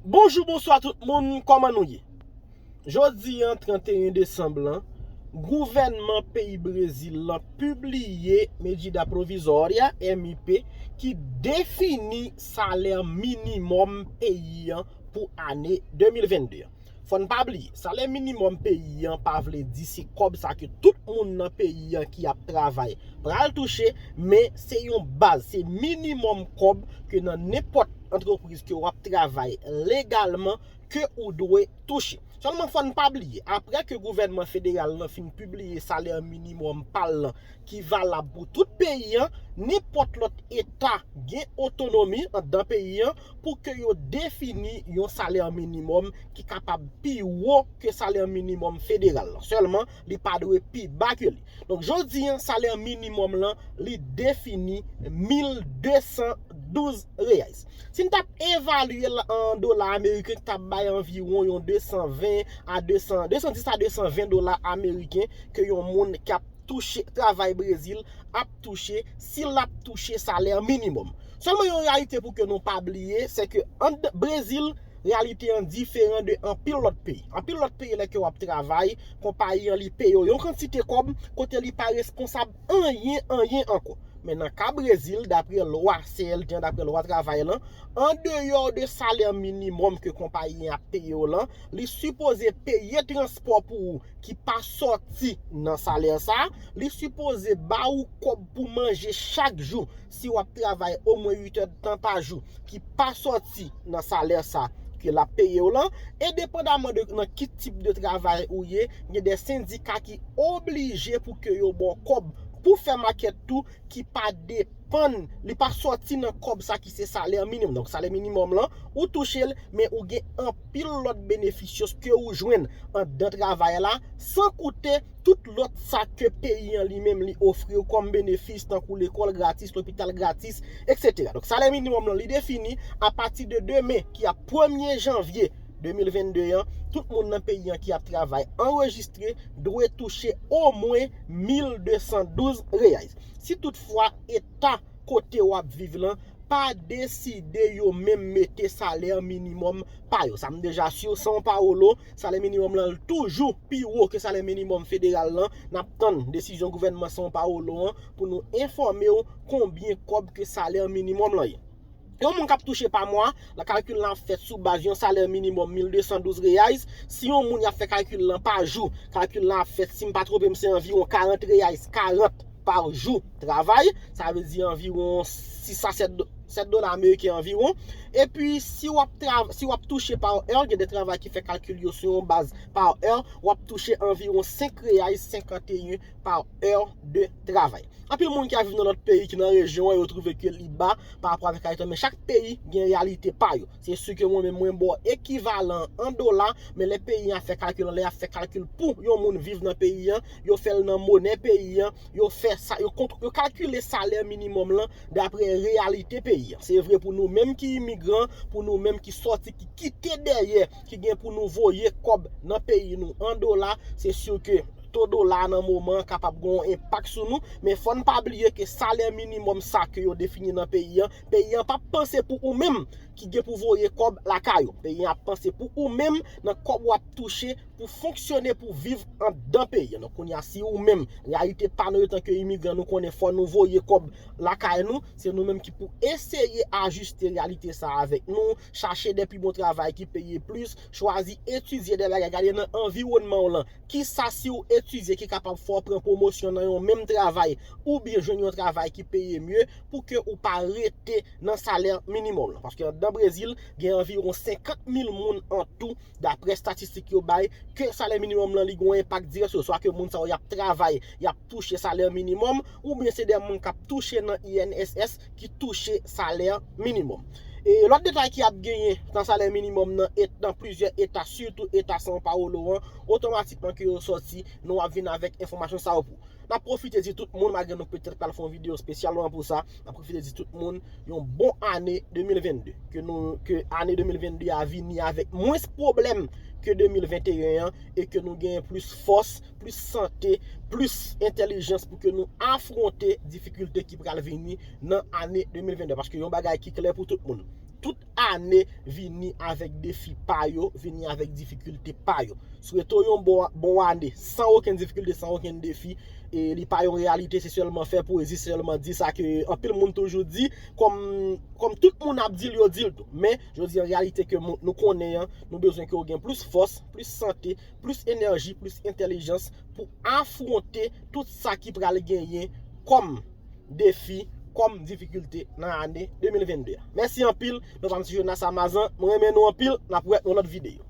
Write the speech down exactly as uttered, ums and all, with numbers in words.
Bonjou, bonswa tout moun, kòman nou ye? Jodi a, trannteyen desanm lan, gouvènman peyi Brezil lan pibliye medida pwovizwarya, M I P, ki defini salè minimòm peyi a pou ane de mil vennde a. Fò n pa bliye, salè minimòm peyi a pa vle di se kòb sa ke tout moun nan peyi a ki ap travay pral touche, men se yon baz, se minimòm kòb ke nan nenpòt antrepriz ke w ap travay legalman ke ou dwe touche. Sèlman fò n pa bliye, apre ke gouvènman federal lan fin pibliye salè minimòm pa l lan ki valab pou tout peyi a, nenpòt lòt eta gen otonomi anndan peyi a pou ke yo defini yon salè minimòm ki kapab pi wo ke salè minimòm federal lan. Sèlman, li pa dwe pi ba ke li. Donk, jodi a, salè minimòm lan, li defini mil de san douz reais. Si n t ap evalye l an dola ameriken, ki t ap bay anviwon yon de san ven a de san, de san dis a de san ven dola ameriken ke yon moun k ap touche, travay Brezil, ap touche, si l ap touche salè minimòm. Sèlman yon reyalite pou ke nou pa bliye, se ke an Brezil, reyalite an diferan de anpil lòt peyi. Anpil lòt peyi, lè ke w ap travay, konpayi an li peye w yon kantite kòb, kote li pa responsab anyen, anyen ankò. Men nan ka Brezil, dapre lwa C L T an, dapre lwa travay lan, andeyò de salè minimòm ke konpayi an ap peye w lan, li sipoze peye transpò pou ou ki pa sòti nan salè sa, li sipoze ba ou kòb pou manje chak jou si w ap travay omwen uit èdtan pa jou ki pa sòti nan salè sa ke l ap peye w lan, endepandaman de nan ki tip de travay ou ye, gen de sendika ki oblije pou ke yo ba w kòb pou fè makèt tou ki pa depann, li pa sòti nan kòb sa ki se salè minimòm. Donk, salè minimòm lan, ou touche l, men ou gen anpil lòt benefisyos ke ou jwenn anndan travay la, san koute tout lòt sa ke peyi an li menm li ofri w kòm benefis, tankou lekòl gratis, lopital gratis, etsetera. Donk, salè minimòm lan, li defini apati de demen, ki a premye janvye de mil vennde an, tout moun nan peyi an ki ap travay anrejistre dwe touche omwen mil de san douz reais. Si toutfwa eta kote w ap viv lan pa deside yo menm mete salè minimòm pa yo. Sa m deja si w, São Paulo, salè minimòm lan toujou pi wo ke salè minimòm federal lan. N ap tann desizyon gouvènman São Paulo an pou nou enfòme w konbyen kòb ke salè minimòm lan ye. Yon moun k ap touche pa mwa, la kalkil lan ap fèt sou baz yon salè minimòm mil de san douz reais. Si yon moun y ap fè kalkil lan pa jou, kalkil lan ap fèt, si m pa twonpe m, se anviwon karant reais, karant pa jou travay, sa vle di anviwon sis a sèt do-, sèt dola ameriken anviwon. Epi si w ap tra-, si w ap touche pa è, gen de travay ki fè kalkil yo sou yon baz pa è, w ap touche anviwon senk reais senkanteyen pa è de travay. Anpil moun ki ap viv nan lòt peyi, ki nan rejyon an, yo twouve ke li ba pa rapò avèk reyalite, men chak peyi gen reyalite pa yo. Se si ke mwen menm mwen ba w ekivalan an dola, men lè peyi an ap fè kalkil, lè y ap fè kalkil pou yon moun viv nan peyi an, yo fè l nan monè peyi an, yo fè sa, yo kont-, yo kalkile salè minimòm lan dapre reyalite peyi an. Se vre pou nou menm ki imigran, pou nou menm ki sòti, ki kite dèyè, ki gen pou nou voye kòb nan peyi nou an dola, se si ke to dola nan moman an kapab gen yon enpak sou nou, men fò n pa bliye ke salè minimòm sa ke yo defini nan peyi an, peyi an p ap panse pou ou menm ki gen pou voye kòb lakay ou. Peyi an ap panse pou ou menm nan kòb w ap touche pou fonksyone, pou viv anndan peyi an. Donk, kounye a, si ou menm, reyalite pa nou etan ke imigran, nou konnen fò nou voye kòb lakay nou, se nou menm ki pou eseye ajiste reyalite sa avèk nou, chache de pi bon travay ki peye plis, chwazi etidye de bagay, gade nan anviwònman w lan, kisa si w etidye ki kapab fè w pran pwomosyon nan yon menm travay, oubyen jwenn yon travay ki peye mye, pou ke ou pa rete nan salè minimòm lan. Paske anndan Brezil, gen anviwon senkant mil moun an tou, daprè estatistik yo bay, ke salè minimòm lan li gen yon enpak dirèk sou yo. Swa ke moun sa yo y ap travay, y ap touche salè minimòm, oubyen se de moun k ap touche nan I N S S ki touche salè minimòm. E lòt detay ki ap genyen nan salè minimòm nan et-, nan plizyè eta, sitou eta São Paulo an, otomatikman ke yo sòti, nou ap vin avèk enfòmasyon sa yo pou. N ap pwofite di tout moun, malgre nou petèt pral fè yon videyo espesyalman pou sa, n ap pwofite di tout moun yon bon ane de mil vennde. Ke nou, ke ane de mil vennde a vini avèk mwens pwoblèm ke de mil venteyen an e ke nou genyen plis fòs, plis sante, plis entèlijans pou ke nou afwonte difikilte ki pral vini nan ane de mil vennde. Paske yon bagay ki klè pou tout moun, tout ane vini avèk defi pa yo, vini avèk difikilte pa yo. Swete w yon bon, bon ane, san okenn difikilte, san okenn defi. E li pa yon reyalite, se sèlman fè pwezi, se sèlman di sa ke anpil moun toujou di, kòm, kòm tout moun ap di l, yo di l tou. Men, jodi an, reyalite ke nou konnen an, nou bezwen ke w gen plis fòs, plis sante, plis enèji, plis entèlijans pou afwonte tout sa ki pral genyen kòm defi, kòm difikilte nan ane de mil vennde a. Mèsi anpil, non pa m se Jonas Amazan, mwen renmen nou anpil, n ap wè nan lòt videyo.